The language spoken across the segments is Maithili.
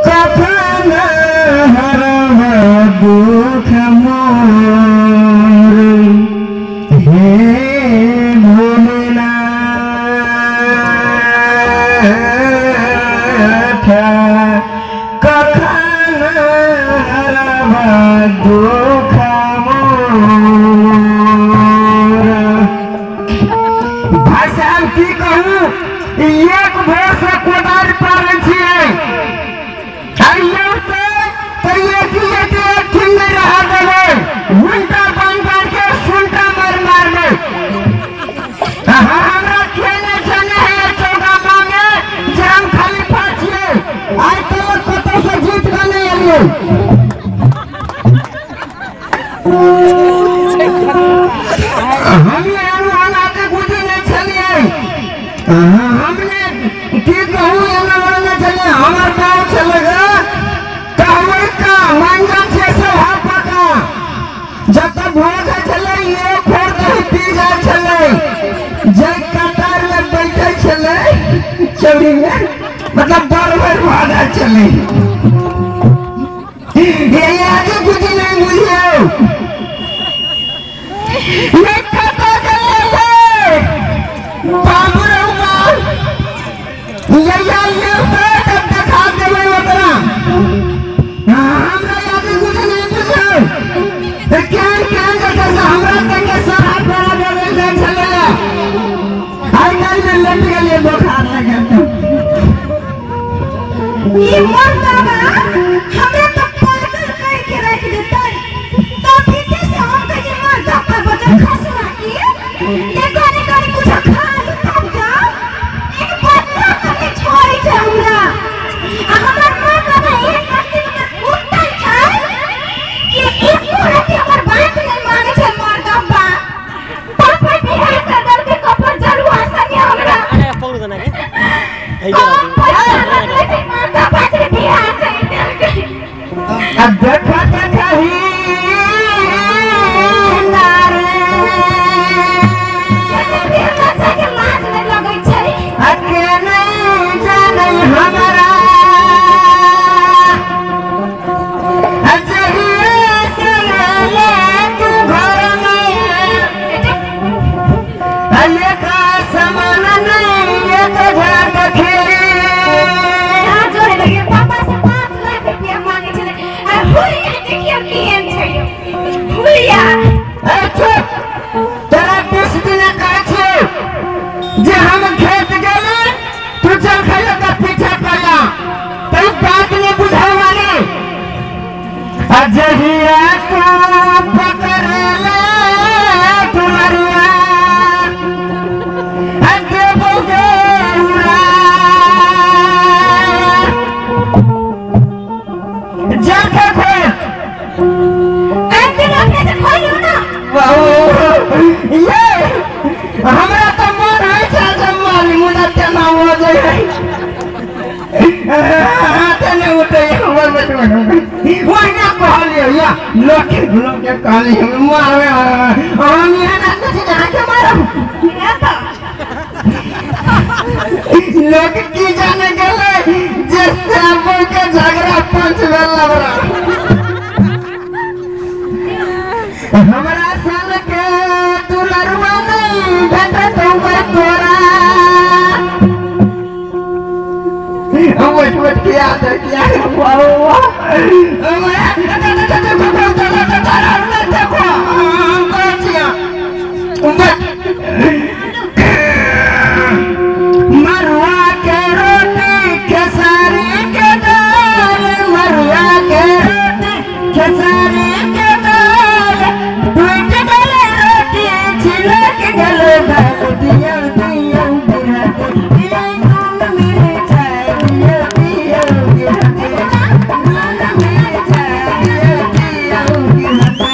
कखन हरब दुख मोर हे भोलेनाथ कखन हरब दुख मोर। भाई साहब की कहूँ, एक भोर से कोदारि पारै छियै उल्टा बन के सुनटा मार मारबै। हमरा खेले छने है चौगामा में जे हम खलीफा छियै, आइ तक कतौ से जीत के नहि एलियै। हम एहन बुझै नहि छलियै, हमने की कहू एना ओना छलियै। हमर बाप छलै कहबै का मांगल छै सब हाथ पका, जतऽ भोज होइ छलै एक खोर दही पी जाइ छलै, जे कतार में बैठे छलै चौरी में मतलब बड़ बड़ भऽ जाइ छलै। ये आगे बुझी नहीं बुझियौ ये कतऽ गेलै बाबू रौ बाप, ये तब देखा देबै ओकरा। हमरा आगे बुझी नहीं बुझियौ केहन केहन जगह से हमरा तक के सर हाथ बड़ा देबै जाइ छलै। आइ काल्हि में लटि गेलियै बोखार लगल। ई मोर बाबा हमरा तो पागल करके रख देतै। तो पीछे से हम कहे जे मोर धप्पा बजल खसला की ये करे करे कुछ खा लू तब जाओ। एक पत्ता कते छोड़ै छै हमरा। आ हमर माँ बाबा एक रत्ती में उठल छै कि एको रत्ती हमर बात नहि मानै छै मोर गप्पा। पापा बिहार कर देलकै कपर जरुआ सने हमरा। पकड़ू देना के अब देखा देखा ही नारे अके नहीं जानै हमरा जहिया से ले तू घर में एक समान नहीं एक झाट खेली। तोरा 20 दिन कहै छियौ जे हम खेत गेली तू चल खैलो के पीछा करला, तै बात नहि बुझै वाली। आ जहिया तू पकड़ले दुलरिया आ देबो गे उड़ा जा के खोल। ये हमरा तो मन होइ छै जे मारी मुदा तेना हो जाइ है, हाथे नहि उठै। ओहिना कहलियै या लोके लोके कहलियै मारबै हम एहन आदमी छी जे अहाँके मारब। लोक की जाने गेलै जे श्यामो के झगड़ा पंच भेल बड़ा। हमरा सन के दुलरुआ नहीं भेटतौ तोरा। बैठ बैठ के याद किया मरुआ के रोटी खेसारी के दाल, मरुआ के रोटी खेसारी के दाल, टूट गेलै रोटी छिलक गेलै दाल। दियौ दियौ बिरहते दियौ नून मिरचाइ, दियौ दियौ बिरहते नून मिरचाइ, दियौ दियौ बिरहते।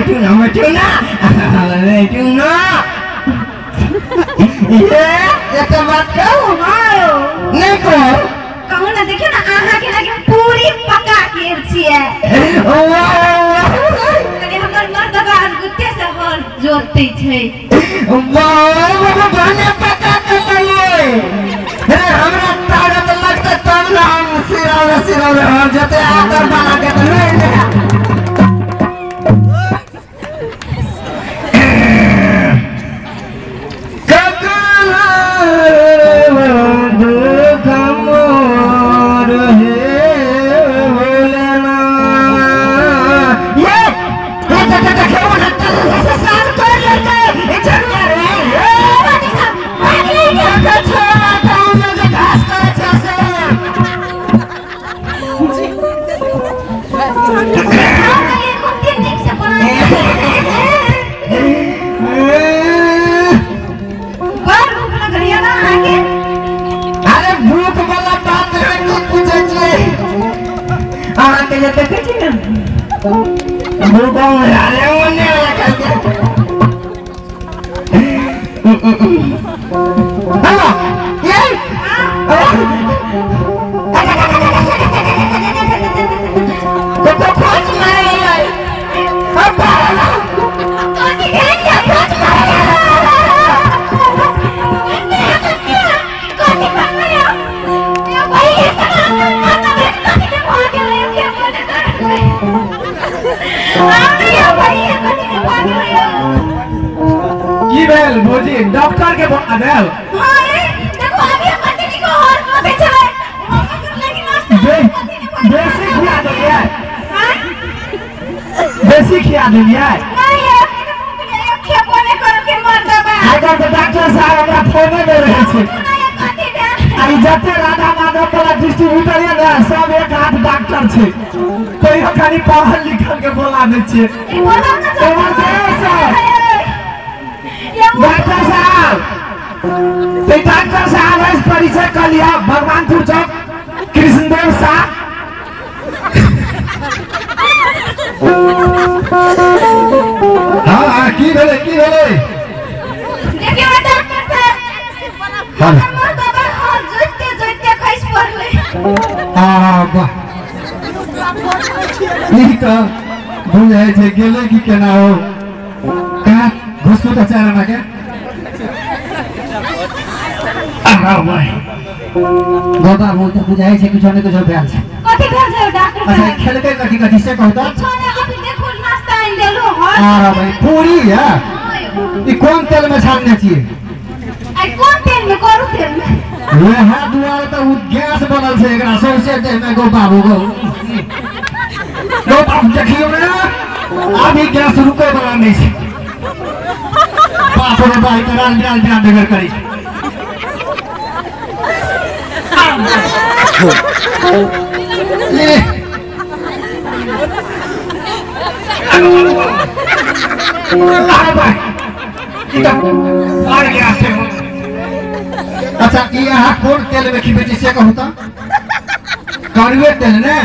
बैठू ना बैठू ना बैठू ना ये एक बात कहू नहीं कहू कहू ना देखियो ना अहाँ के लगे पूरी पका के छियै कनी हमर मर्दबा गुत्ते से हर जोतै छै वाह भने पका के देलियै हे हमरा ताकत लगतै तब ना हम सिरावे सिरावे हर जोते आदर बना के त नहीं की भेल भौजी डॉक्टर के बोला देल बेसी खिया देलियै बेसी खिया देलियै आइ तऽ डॉक्टर साहब हमरा फोने नहि रहै छै आ ई जते राधा माधव वाला डिस्ट्रीब्यूटर ये ने सब एक हाथ डॉक्टर छै कहियो खाली पढ़ल लिखल के बोला दै छियै डॉक्टर साहब तो डॉक्टर साहब इस परिचय कर लिया भगवानपुर चौक कृष्णदेव साहब हाँ हाँ की भेलै की भेलै देखियो डॉक्टर साहब हमर मर्दबा हर जोतते जोतते खसि पड़लै आ वाह ई तऽ बुझाइ छै गेलै कि केना हो कहाँ घुसू तऽ चारि आना के गोबा बोल तऽ बुझाइ छै किछो ने किछो भेल छै कथि भेल छै डॉक्टर अच्छा साहब खेलकै कथी कथी से कहू तऽ किछो ने अभी देखो नाश्ता आनि देलु हर आ भाई पूरी है ई कोन तेल में छानने छियै आई कोन तेल में करू तेल में वएह दुआरे तऽ उ गैस बनल छै एकरा सौंसे देह में गो बाबू गो गो बाबू देखियौ ने अभी गैस रुकै वाला नहि छै बाप रे बाप ई तऽ राल बिराल बिराल बेगर करै छै ले आ भाई ई तऽ आर गैस छै। अच्छा ई अहाँ कोन तेल में खिबै छी से कहू तऽ करुए तेल ने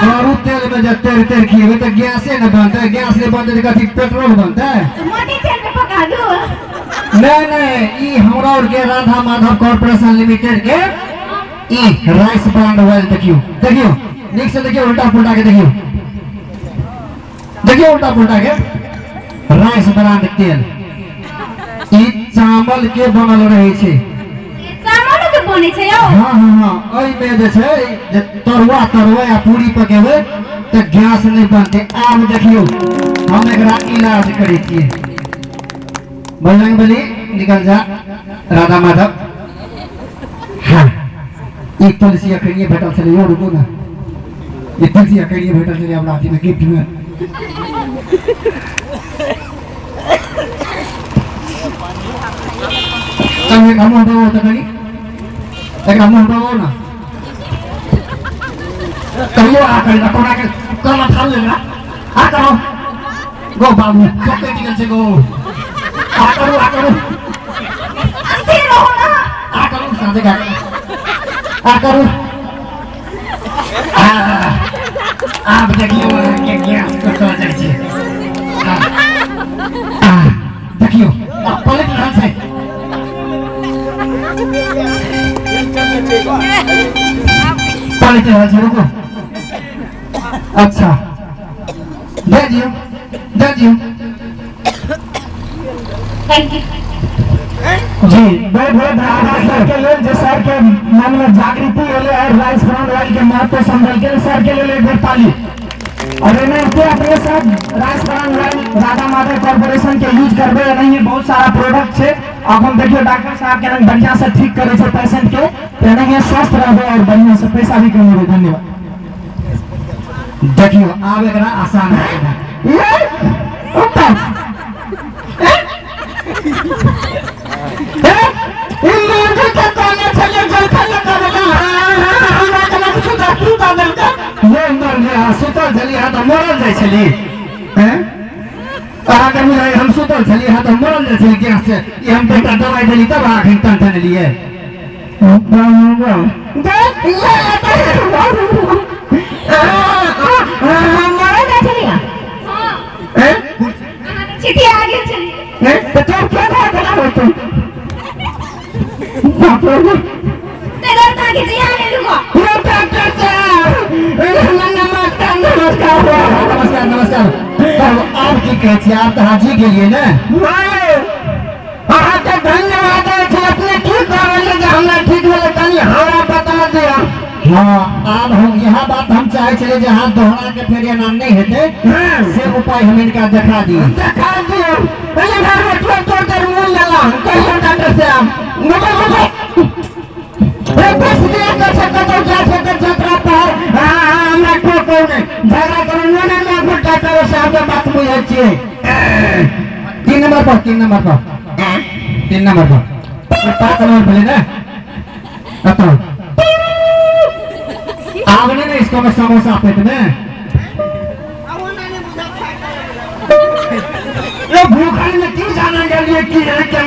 करू तेल में जब तेल तेल खिएबै तऽ गैसे ने बनतै गैस नहि बनतै तऽ कथी पेट्रोल बनतै मोटी तेल में पका दू नहीं नहीं ई हमरा और के राधा माधव कॉर्पोरेशन लिमिटेड के ई राइस ब्रांड ऑयल देखियो देखियो नीक से देखियो उल्टा पुल्टा के देखियो देखियो उल्टा पुल्टा के राइस ब्रांड तेल ई चावल के बनल रहे छै चावल के बनै छै यौ हाँ हाँ हाँ एहि में जे छै जे तरुआ तरुआ या पूरी पकेबै तऽ गैस नहि बनतै। आब देखियो हम एकरा इलाज करै छियै। बजरंग बली निकल जा राधा माधव। हाँ ई तुलसी अखनिये भेटल छलै यौ रुकू ना ई तुलसी अखनिये भेटल छलै हमरा अथी में गिफ्ट में। एकरा मुँह दबाउ तऽ कनी एकरा मुँह दबाउ ना कहियो आ करी कोना के कला थाल लेना आ करो गो बाबू कते निकल छै गो आ करू स्थिर रहो ना आ करू साझे का आ करू आप देखियो के गैस कतऽ जाइ छै। देखियो आ पलट रहल छै। पलट रहल छै, रुको। अच्छा दे दियो, दे दियो। Thank you जी। बहुत बहुत धन्यवाद सर के लेल जे सर के मन में जागृति एलै और राइस ब्राउन ऑयल के महत्व समझल के सर के लेल एक बेर ताली। और एनाहिते अपने सब rice bran oil Radha Madhav corporation के यूज करबै। एनाहिए बहुत सारा प्रोडक्ट छै। अब हम देखियो डॉक्टर साहब के रंग बढ़िया से ठीक करे छै पेशेंट के, तो एनाहिए स्वस्थ रहबै और बढ़िया से पैसा भी कमेबै। धन्यवाद। देखियो आब एकरा आसान है। सुतल छली हाँ तो मरल जाइ छली। अहाँके बुझाइ हम सुतल छली हाँ तो मरल जाइ छली गैस से। ई हम बेटा दवाइ देली तब अहाँ एखन टन टनलियै। मरल जाइ छली। हां अहाँ तऽ चिट्ठी आ गेल छली। तऽ तोर के भऽ गेल होतौ? बाप रे तेरा ताकि जिया ले लूगा। यो डॉक्टर साहब नमस्कार नमस्कार नमस्कार नमस्कार। आब की कहै छियै? आब तऽ अहाँ जी गेलियै ने। अहाँके धन्यवाद अछि। अपने की कहलियै जे हमरा ठीक भेलै, कनि हमरा बता दिअ। हाँ आब हम यह बात हम चाहे छलियै जे अहाँ दोहरा के फेर एना नहि हेतै से उपाय हम इनका देखा दी। देखा दियौ। पहिले घर में तोड़ तोड़ मुँह लेला। कहियो डॉक्टर साहब हमरा टोकौ नहि, झगड़ा करू नहि, नहि डॉक्टर साहब के बात बुझै छियै। 3 नंबर पर, 3 नंबर पर, 3 नंबर पर, 5 नंबर भेलै ने। कतौ आब नहि ने इसको में समोसा पेट में। ये भूखल में क्यों जाना गेलिए की है के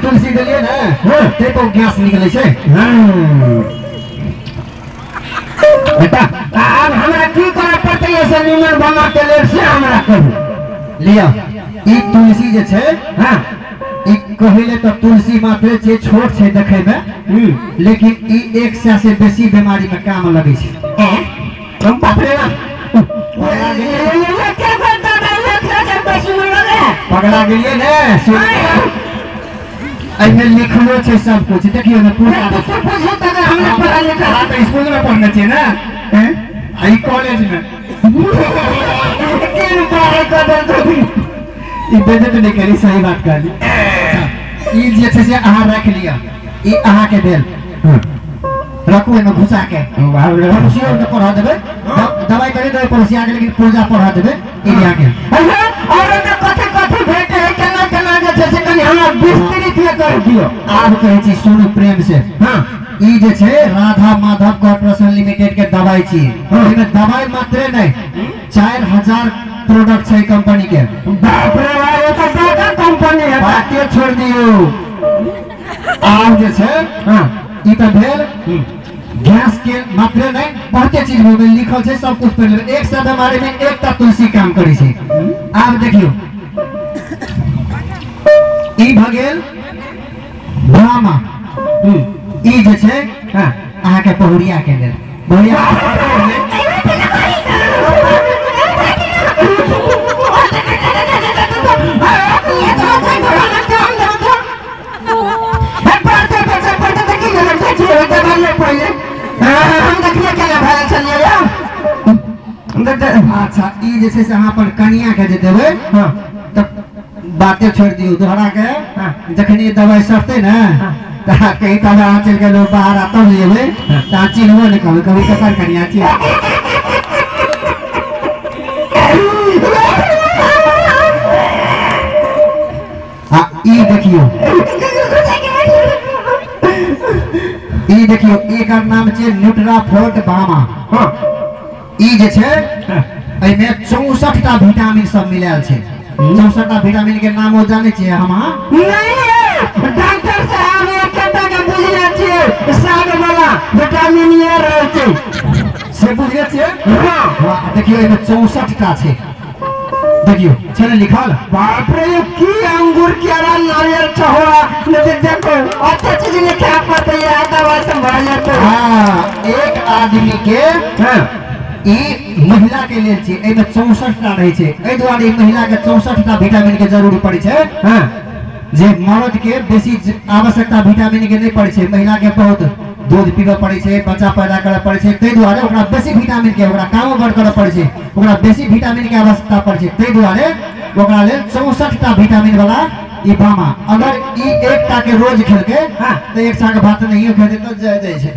तुलसी देलियै ने तै पर गैस निकलै छै। बेटा आब हमरा की करऽ पड़तै से निमन बना के लेल से हमरा कहू। लिअ ई तुलसी जे छै, हाँ ई कहले तऽ तुलसी मात्रे छै, छोट छै देखै में, लेकिन ई 100 से बेसी बीमारी में काम लगै छै। पगला गेलियै ने। एहिमे लिखलो छै सब कुछ, देखियौ ने पूरा। अहाँ तऽ स्कूल में पढ़ने छियै ने, आ ई कॉलेज में। ई बेइज्जत नहि करी, सही बात कहली। ई जे छै से अहाँ राखि लिअ, ई अहाँके भेल। रखू एहिमे घुसा के, पड़ोसियो के पढ़ा देबै, दवाई करी देबै पड़ोसिया के, लेकिन पूजा पढ़ा देबै ई अहाँके। और ओहिमे कथी कथी भेटै है, केना केना जे छै से कनि हमरा विस्तृत मे कहि दियौ। आब कहै छी सुनू प्रेम से। हाँ ई जे छै राधा माधव कॉर्पोरेशन लिमिटेड के दवाई छी। एहिमे दवाई मात्रे नहि, 4000 प्रोडक्ट छै कंपनी के। बाप रे बाप, ये तो बड़का कंपनी है। बाते छोड़ दियौ। आब जे छै हाँ ई तऽ भेल गैस के मात्रे नहीं, बहुते चीज हो गेल लिखल छै सब कुछ पढ़ि लेबै। 100 बीमारी में एकटा तुलसी काम करै छै। आब देखियौ ई भऽ गेल ब्राह्मा। ई जे छै अहाँके बहुरिया के लेल। बहुरिया अच्छा ई जे छै से अहाँ अपन कनिया के जे देबै तऽ बाते छोड़ि दियौ दोहरा के। जखन ई दवाइ सटतै ने तऽ कहीं तब अहाँ चलि गेलहुँ बाहर आ तब जेबै तऽ अहाँ चिन्हबो नहि कहबै कभी ककर कनिया छियै। आ ई देखियौ ई देखियो एकर नाम छै न्यूट्राफोर्ट बामा। हां ई जे छै एमे 64 टा विटामिन सब मिलायल छै। 64 टा विटामिन के नामो जानै छियै हम? अहाँ नहीं डॉक्टर साहब एकटा के बुझले छियै, साग वाला विटामिन ए रहै छै से बुझले छियै। हां हां देखियो एमे 64 टा छै, देखियो छै ने लिखल। बाप रे की अंगूर केरा नारियल छहोड़ा ने देखो अच्छा चीज लिखा पड़ते है दवा संभाल लेते। हां एक आदमी के हां ई महिला के लेल छै, एमे 64 टा रहै छै। एहि दुआरे ई महिला के 64 टा विटामिन के जरूरी पड़ै छै। हां जे मर्द के बेसी आवश्यकता विटामिन के नहीं पड़ै छै, महिला के बहुत दूध पीबऽ पड़ै छै, बच्चा पैदा करऽ पड़ै छै, ताहि दुआरे ओकरा बेसी विटामिन के, ओकरा कामो बड़ करऽ पड़ै छै, ओकरा बेसी विटामिन के आवश्यकता पड़ै छै। ताहि दुआरे ओकरा लेल 64 टा विटामिन वाला ई बामा। अगर ई एकटा के रोज खेलकै तऽ एक साग भात नहियो खेतै तऽ जाय जाइ छै।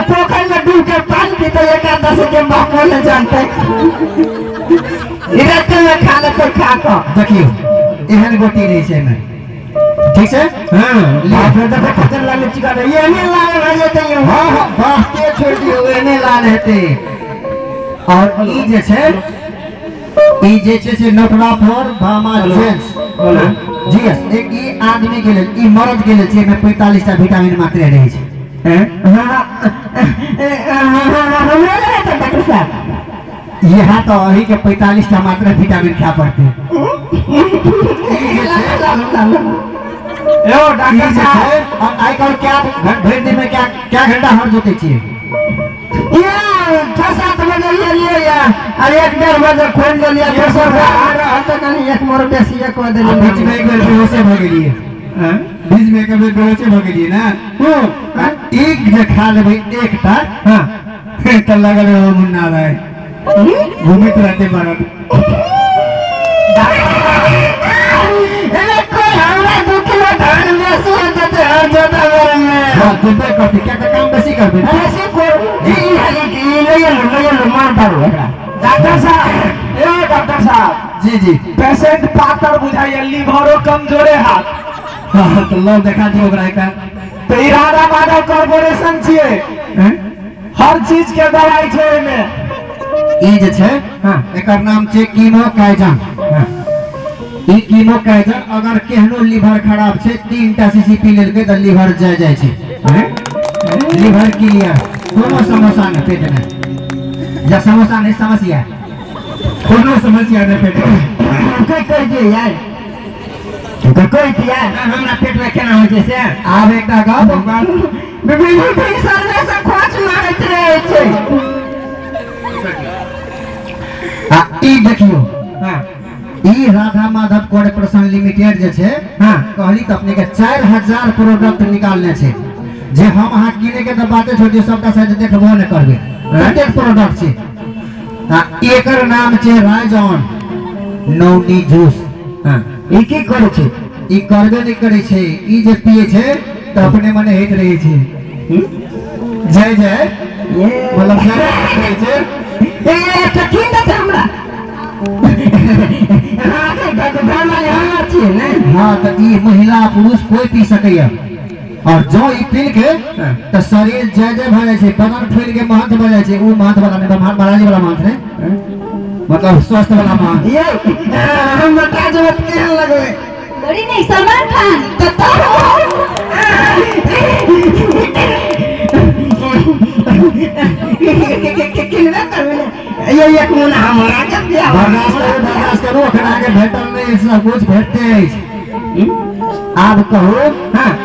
पोखर में डूब के पानी पीते एकादश के बाप नहीं जानते में खा लेते खा कऽ। देखियो एहन गोटी रहै छै एहिमे, ठीक छै? हां एहने लाल भऽ जेतै। हां हां बाते छोड़ि दियौ, एहने लाल हेतै। और ई जे छै, ई जे छै से नोटराफोर भामा जेंट्स जी यस, एक ई आदमी के लेल, ई मर्द के लेल छै। एहिमे 45 टा विटामिन मात्रे रहै छै। हमरा लगे डॉक्टर साहब यहाँ तो अही के 45 टा मात्र विटामिन खाय पड़तै। यो डॉक्टर साहब और आइ काल्हि क्या भरि दिन में क्या क्या घंटा हर जोतै छियै? ये 6-7 बजे लिए या और 1-1.5 बजे खोल देलियै, दोसर रहल तऽ कनि एक मोर बेसिए कऽ देलियै। बीच में एक बेर बेहोशे भऽ गेलियै, बीच में एक बेर बेहोशे भऽ गेलियै ने। एक जे खा लेबै एकटा तऽ लगल मुन्ना भाई घूमैत रहते मरद। हमरा 2 किलो धान बेसी हो जेतै हर जोता में। हां देबे करतै, क्या काम बेसी करबै ना? बेसी करू। ई ले मार डालू एकरा। डॉक्टर साहब, ए डॉक्टर साहब जी जी, पेशेंट पातर बुझाइए, लीवरो कमजोरे हाथ। हां तो लो देखा दियो ओकरा एकटा। तो ई राधा माधव कॉर्पोरेशन छियै, हर चीज के दवाई छै एमे। ई जे छै एकर नाम छै कीमो काइजन। ई कीमो काइजन अगर केहनो लीवर खराब छै 3 टा सीसी पी लेलकै तऽ लीवर जाय जाइ छै। लीवर क्लियर, कोनो समस्या नहि पेट में, या समस्या नहीं समस्या, कोनो समस्या नहीं पेट में। कोई कह दिए यार, कोई दिया हमरा पेट में केना होइ छै से। आब एकटा गप विभिन्न सर्वे से खोज मारैत रहै छै। आ ई देखियो ई राधा माधव कॉर्पोरेशन लिमिटेड जे छै, कहली तऽ अपने के 4000 प्रोडक्ट निकालने छै, जे हम अहाँ किने के तऽ बाते छोड़ दियौ, सबटा शायद देखबो नहि करबै, कतेक प्रोडक्ट छै। आ एकर नाम छै राइजॉन नौनी जूस। ई की करै छै? ई करबे नहि करै छै, ई जे पिए छै तऽ अपने मने होइत रहै छै। जय जय मतलब जय छै। हमरा हाँ तो ई महिला पुरुष कोई पी सकैया, और जो ई पी के तो शरीर जय जय भऽ जाइ छै, बदन फूलि के महंत भऽ जाइ छै। ओ महंत वाला नहीं, महाराज वाला महंत नहीं, मतलब स्वस्थ वाला महंत। ये हम बता जो केहन लगबै? बड़ी नहीं सलमान खान। ये एक मुना हमरा के बर्दाश्त करू, बर्दाश्त करू, अखन अहाँके भेटल नहि, सब कुछ भेटते अछि। आब कहू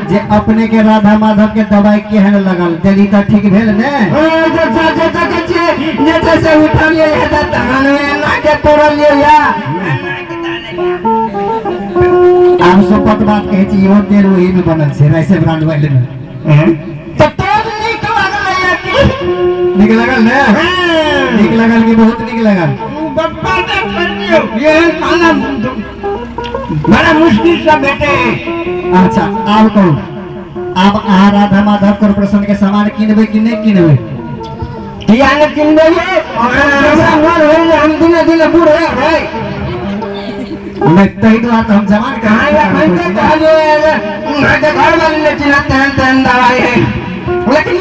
जे अपने के राधा माधव के दवाई केहन लगल? देली तऽ ठीक भेल ने? जे उठलियै के तोड़लियै या। आब शपथ बात कहै छी, इहो तेल ओही में बनल छै, राइसे ब्रांड ऑयल में। तऽ तोड़ नीक लगलै की? नीक लगल ने? नीक लगल कि बहुत नीक लगल? बप्पा के छोड़ियौ, ये खाना बड़ा मुश्किल से भेटे। अच्छा आब कहू, आब अहाँ राधा माधव कॉर्पोरेशन के सामान किनबै कि नहि किनबै? किया नहि किनबै? हमरा मन होइए हम दिने दिने बूढ़ होय। नहीं तही दुआरे तऽ हम जवान कहाँ घर वाली लेकिन तेहन तेहन दवाई है लेकिन